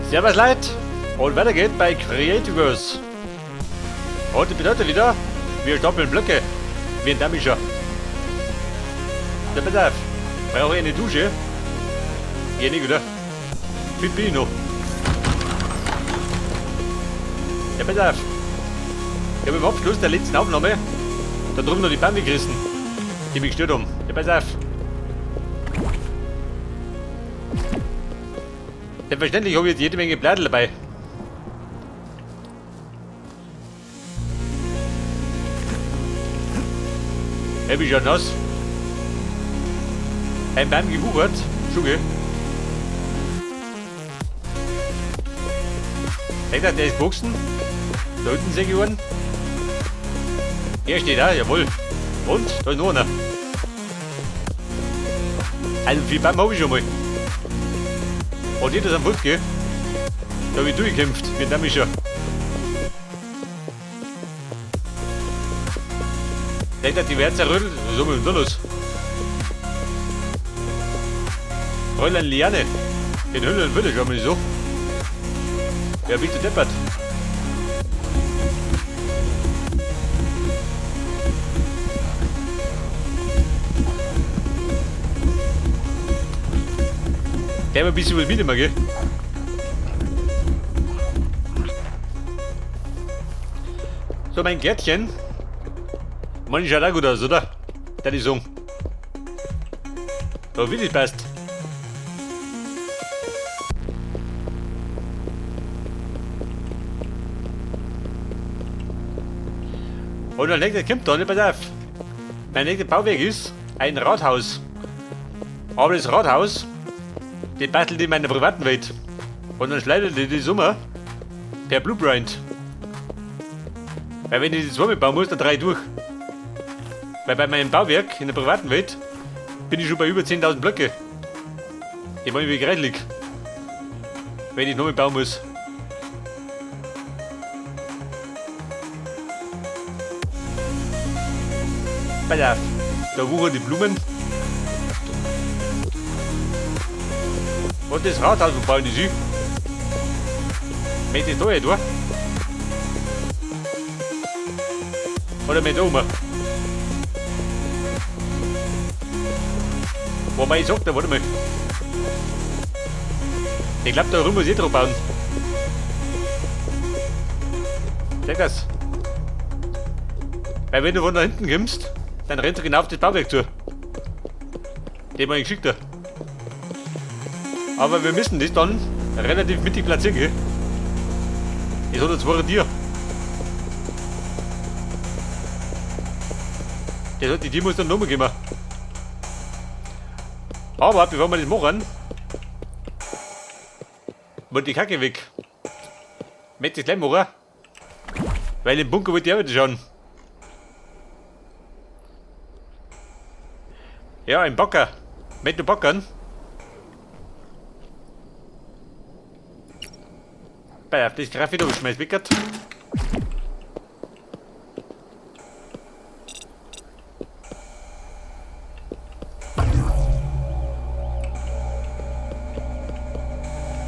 Servus Leute und weiter geht bei Creativerse. Heute bedeutet wieder, wir stapeln Blöcke wie ein Damischer. Ja, pass auf, brauche ich eine Dusche? Ja, nicht, oder? Fit bin ich noch. Ja, pass auf. Ich habe im Abschluss der letzten Aufnahme da drüben noch die Bäume gerissen, die mich gestört haben. Ja, pass auf. Selbstverständlich habe ich jetzt jede Menge Blätter dabei. Hab ich ja nass. Ein Baum gewuchert. Schon, gell? Denkt ihr, der ist gewachsen? Da unten sehe ich einen. Er steht da, jawohl. Und, da ist noch einer. Also viel Baum habe ich schon mal. Und jeder ist am Fuß, gell? Da hab ich durchgekämpft, mit dem schon. Denkt ihr, die wird zerrüttelt? Was ist denn da los? Fräulein Liane. In Hülle und Fülle, schau mal so. Wer bist du deppert? Der ein bisschen was mitnehmen, gell? So, mein Gärtchen. Mann, schaut auch gut aus, oder? Der die Song. Da wie das passt. Und dann nächste kommt da, nicht, pass auf. Mein nächster Bauwerk ist ein Rathaus. Aber das Rathaus, die bastelt in meiner privaten Welt. Und dann schleudert die die Summe per Blueprint. Weil wenn ich die zweimal bauen muss, dann dreh ich durch. Weil bei meinem Bauwerk in der privaten Welt bin ich schon bei über 10.000 Blöcke. Die mache ich wie kreislig. Wenn ich nochmal bauen muss. Pass auf, da wuchern die Blumen. Und das Rathaus, wo bauen die sich? Möchte ich da hin, oder? Oder mit oben? Wobei ich sag, da warte mal. Ich glaub, da rum muss ich drauf bauen. Sag das. Weil wenn du von da hinten kommst, dann rennst du genau auf das Bauwerk zu. Den war ich geschickt da. Aber wir müssen das dann relativ mittig platzieren, gell? Das hat jetzt zwei Tier. Das hat die Tier muss dann nochmal gehen. Aber bevor wir das machen, wird die Kacke weg. Möchte ich gleich machen? Weil im Bunker wollte ich auch wieder schauen. Ja, ein Bagger. Möchte du baggern? Bei auf das Graffiti schmeiß weg.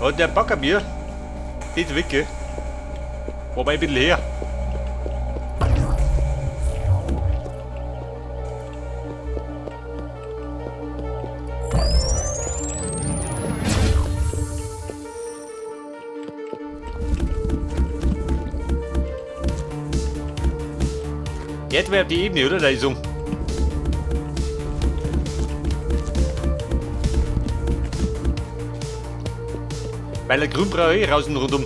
Und der Baggerbier, das weg, gell? Wobei ein bisschen her. Jetzt wäre die Ebene, oder? Da ist so. Weil der Grünbrauer eh raus und rundum.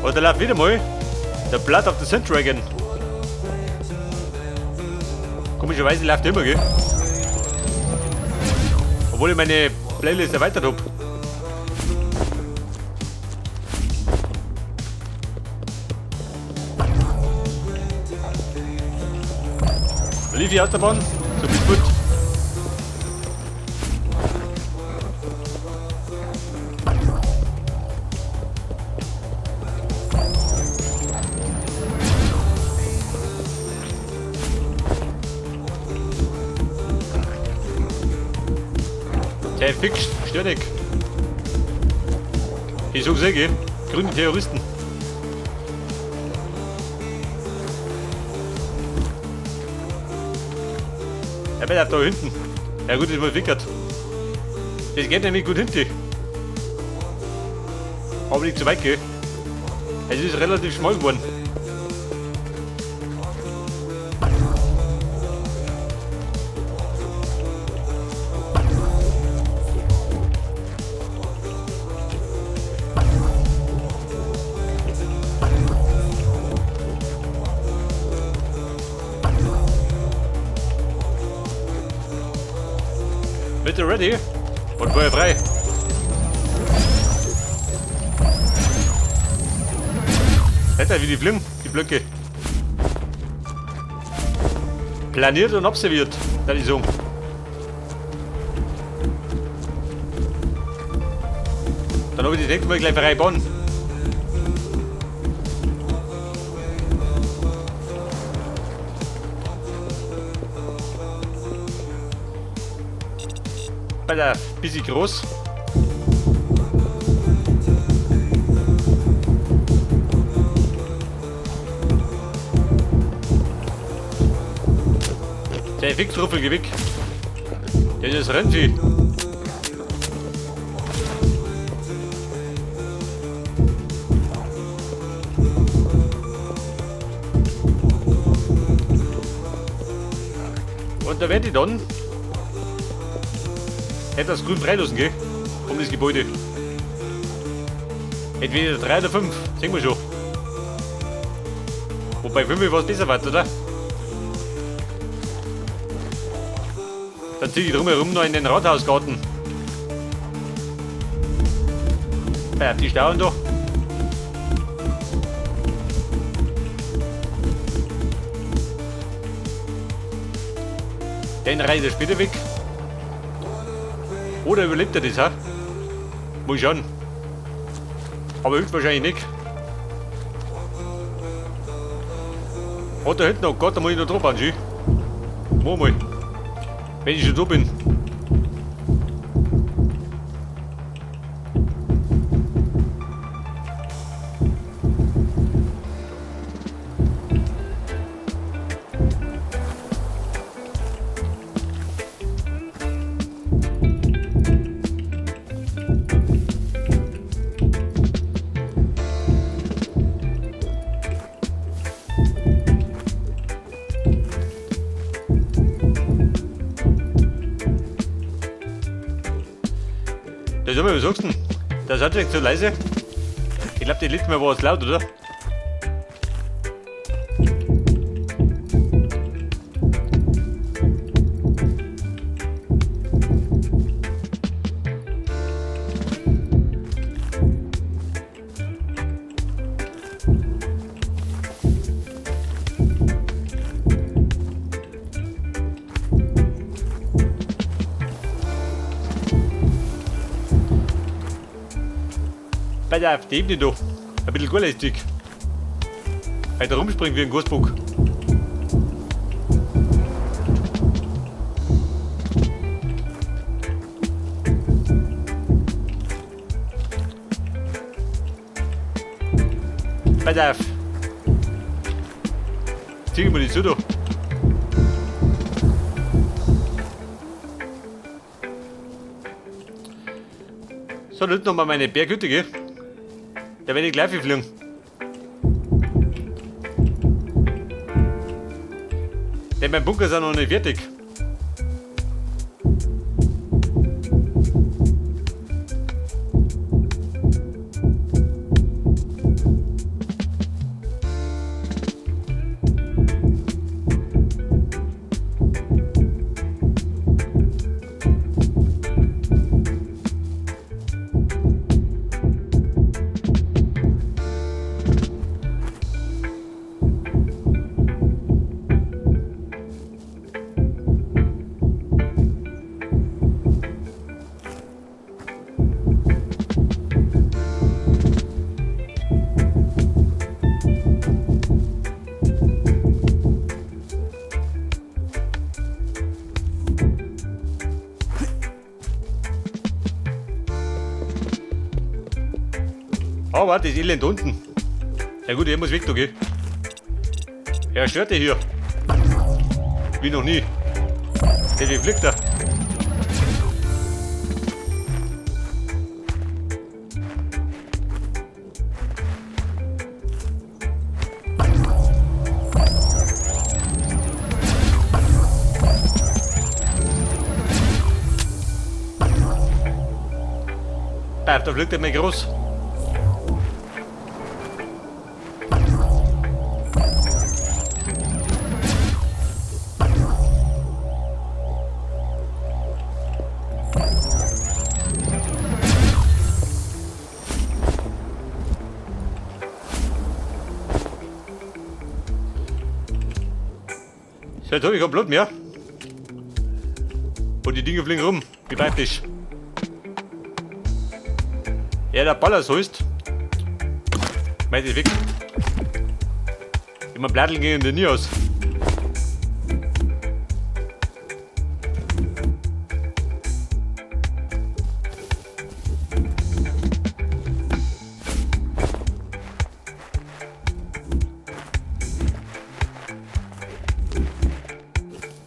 Und da läuft wieder mal der Blood of the Sand Dragon. Komischerweise läuft der immer, gell? Obwohl ich meine Playlist erweitert hab. Lief die Autobahn? So bist gut. Der fix störnig. Ich sag's eh, gell? Grüne Terroristen. Ja, bleib da hinten. Ja gut, das war fickert. Das geht nämlich gut hinten. Aber nicht zu weit, gell? Es ist relativ schmal geworden. Bitte ready und Feuer frei. Alter, wie die fliegen, die Blöcke. Planiert und observiert, da die so. Dann habe ich das nächste Mal gleich frei bauen. Alter, bisschen groß. Der Fixruffel weg. Der ist Rennvieh. Und da werde ich dann etwas grün freilassen, gell? Um das Gebäude. Entweder 3 oder 5, sehen wir schon. Wobei 5 was besser wird, oder? Dann ziehe ich drumherum noch in den Rathausgarten. Ja, die stauen doch. Den reißt er später weg. Oder überlebt er das, ha? Muss schauen. Aber höchstwahrscheinlich nicht. Hat da hinten noch, Gott, da muss ich noch drauf anschauen. Mach mal. Wenn ich schon da bin. Das ist immer, was sagst du denn? Der Soundtrack zu leise? Ich glaub, die letzte Mal war es laut, oder? Bei der auf die Ebene da. Ein bisschen gulästig. Weil da rumspringt wie ein Gosbock. Pass auf. Zieh ich mir die zu da. So, da hinten nochmal meine Berghütte, gell? Da werde ich gleich fliegen. Denn mein Bunker ist auch noch nicht fertig. Aber das Elend unten. Ja gut, ich muss weg da, gell? Er stört dich hier. Wie noch nie. Der, wie fliegt er? Da fliegt er mir groß. So, jetzt hab ich kein Blut mehr. Und die Dinge fliegen rum, wie praktisch. Ja, der Baller so ist. Meint ich weg. Immer Blatteln gehen dir nie aus.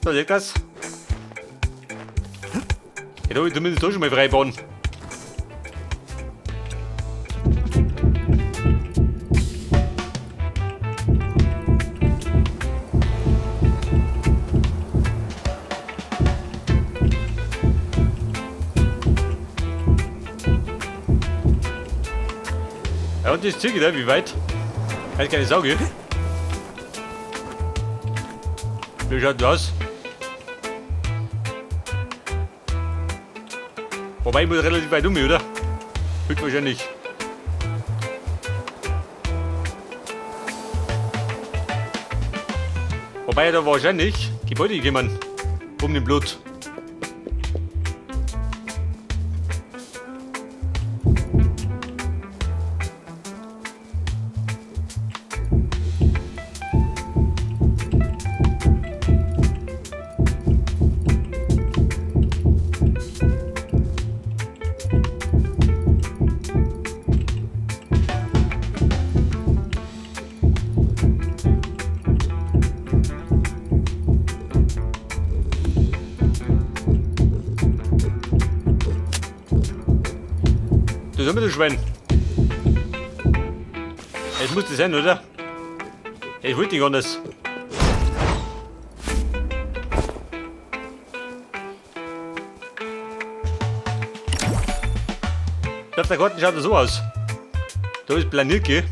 So, seht das? Jetzt hab ich zumindest da schon mal freibauen. Ja, und das Ziel geht, wie weit? Weiß keine Sau, gell? Wie schaut das aus? Wobei, ich muss relativ weit um, oder? Höchstwahrscheinlich. Wobei da wahrscheinlich Gebäude kommen. Um den Blut. Das ist immer das Schwein. Es muss das sein, oder? Ich wollte nicht anders. Auf der Karte schaut das so aus. Da ist planiert, gell?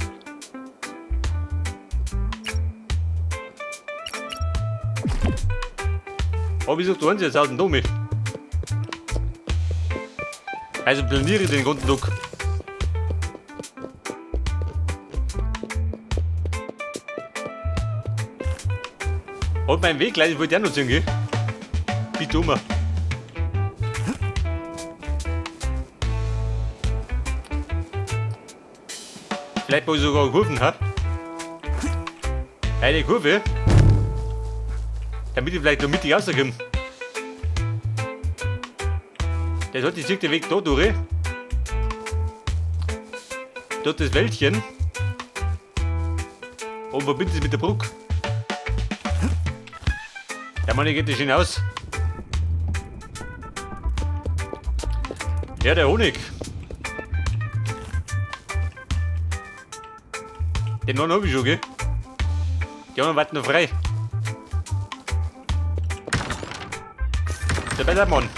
Aber wieso tun sie jetzt aus dem Dome? Also planiere ich den ganzen Tag. Und mein Weg gleich wollte ich auch noch ziehen, gell? Wie dummer. Vielleicht baue ich sogar Kurven, ha? Eine Kurve? Damit ich vielleicht noch mittig rauskomme. Der sollte sich den Weg da durch. Dort das Wäldchen. Und verbindet es mit der Brücke. Der Mann geht das schön aus. Ja, der Honig. Den einen hab ich schon, gell? Die anderen warten noch frei. Der besser Mann.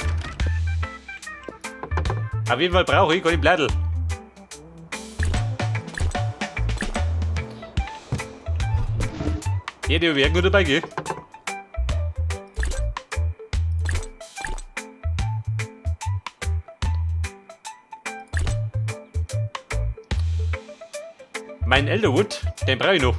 Auf jeden Fall brauche ich keine Blättel. Jede habe ich irgendwo dabei, gell? Mein Elderwood, den brauche ich noch.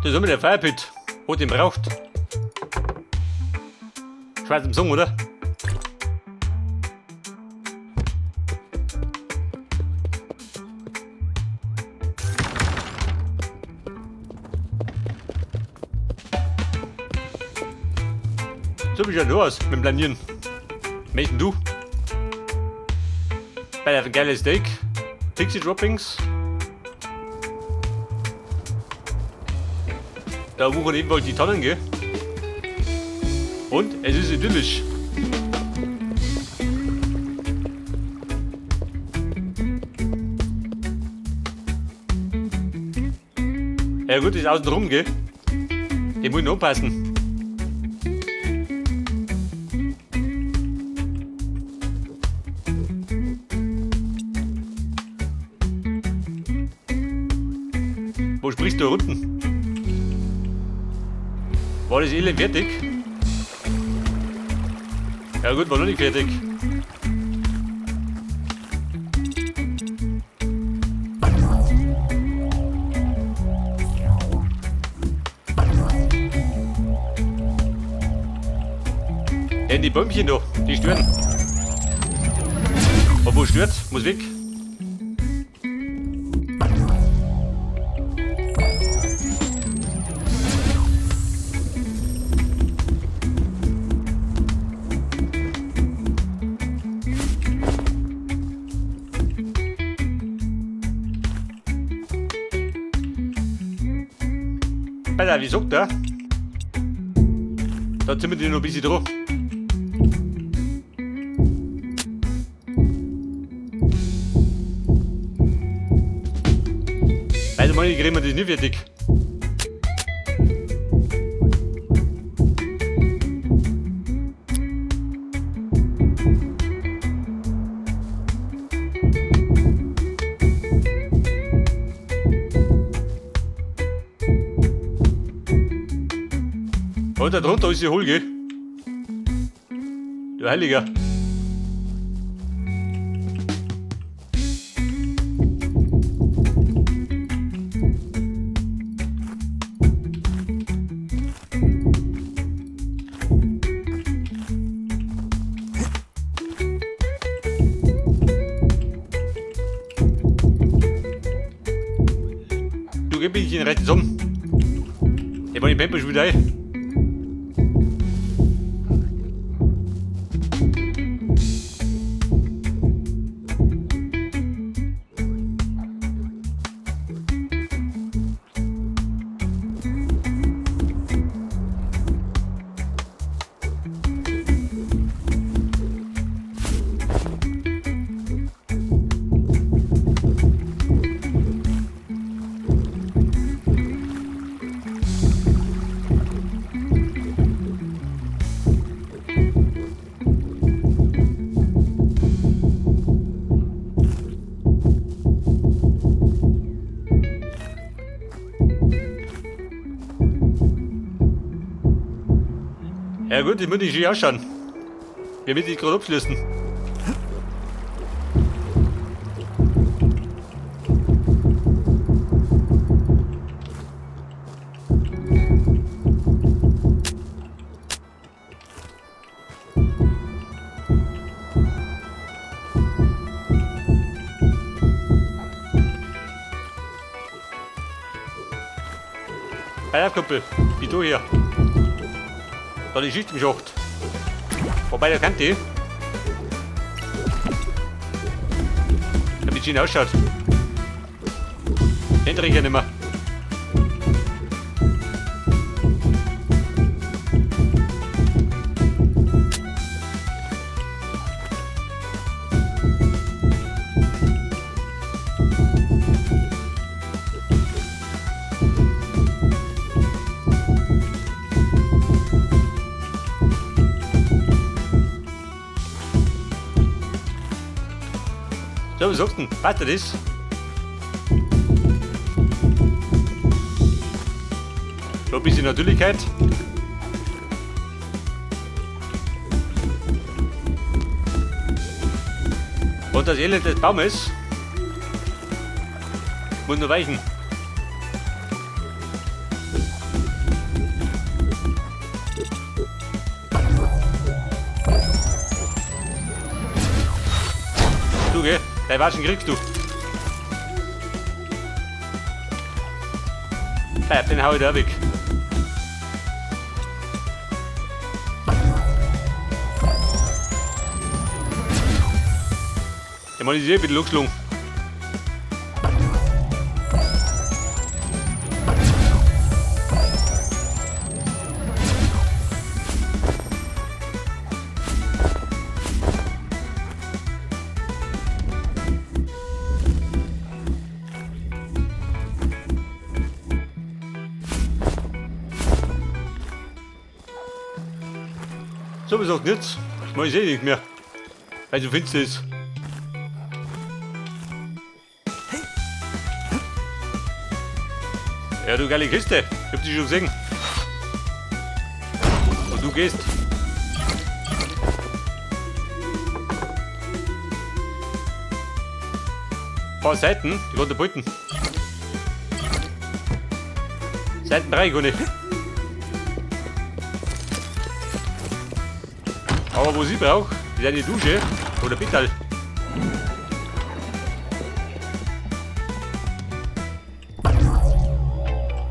Das ist immer der Firepit, wo den braucht. Schwarz im Song, oder? So wie schaut aus mit dem Planieren? Möchten du? Bei ein geiles Steak. Pixie Droppings. Da wuchern eben wohl die Tonnen, gell? Und es ist idyllisch. Ja gut, ist außen rum, gell? Die müssen aufpassen. Wo sprichst du unten? War das Elend fertig? Ja gut, war noch nicht fertig. Denn die Bäumchen da, die stören. Und wo stört, muss weg. Alter, wie sagt er? Da ziehen wir die noch ein bisschen drauf. Also meine kriegen wir das nicht fertig. Und da drunter ist die Hohl, gell? Du Heiliger. Du gib mich in rechts um. Ich wollte die Pempe schon wieder ein. Ja gut, ich muss nicht schön ausschauen. Wir müssen die gerade abschließen. Hey, Kumpel, wie du hier. Da die Schicht im Schacht. Wobei der kennt die. Damit schön ausschaut. Den trinke ich ja nicht mehr. So, was sagst du denn? Passt das? So ein bisschen Natürlichkeit. Und das Elend des Baumes muss nur weichen. Du, gell? Deine Watschen kriegst du. Ja, den hau ich da weg. Der Mann ist eh ein bisschen angeschlagen. So besorgt nichts. Ich meine, ich sehe nicht mehr. Weil so finster ist. Ja, du geile Kiste. Ich hab dich schon gesehen. Und du gehst. Ein paar Seiten, die Katapulten. Seiten 3 kann ich. Aber wo sie braucht, ist eine Dusche oder Bitterl.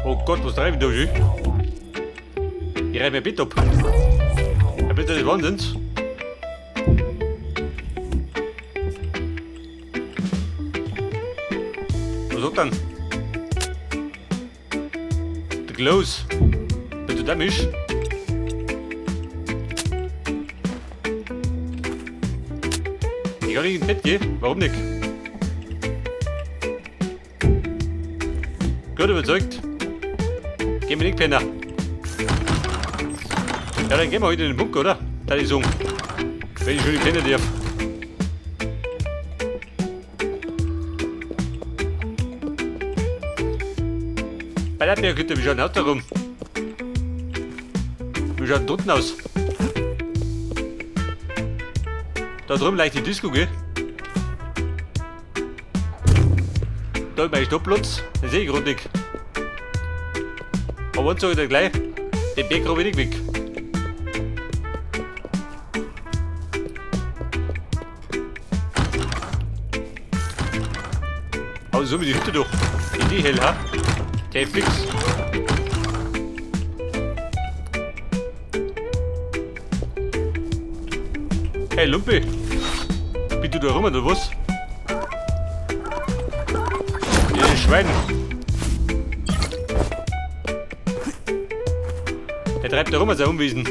Oh Gott, was treibe ich da schon? Ich reibe mein Bett ab. Ein Bett des Wahnsinns. Was sagt dann? The Close. Bist du da mich? Ich kann nicht ins Bett gehen. Warum nicht? Gut überzeugt. Gehen wir nicht, Penner. Ja, dann gehen wir heute in den Bunker, oder? Da ich sagen. Wenn ich schon die pennen darf. Bei der Berghütte, wie schaut denn da rum? Wie schaut denn unten aus? Da drüben leicht die Disco, gell? Da ist mein Stoppplatz, den sehe ich gerade nicht. Aber eins sage ich dir gleich, den Berg habe ich nicht weg. Aber so wie die Hütte doch. In die hell, ha? Der fix. Hey Lumpi! Bist du da rum oder was? Ihr Schwein! Der treibt da rum, als er Unwesen.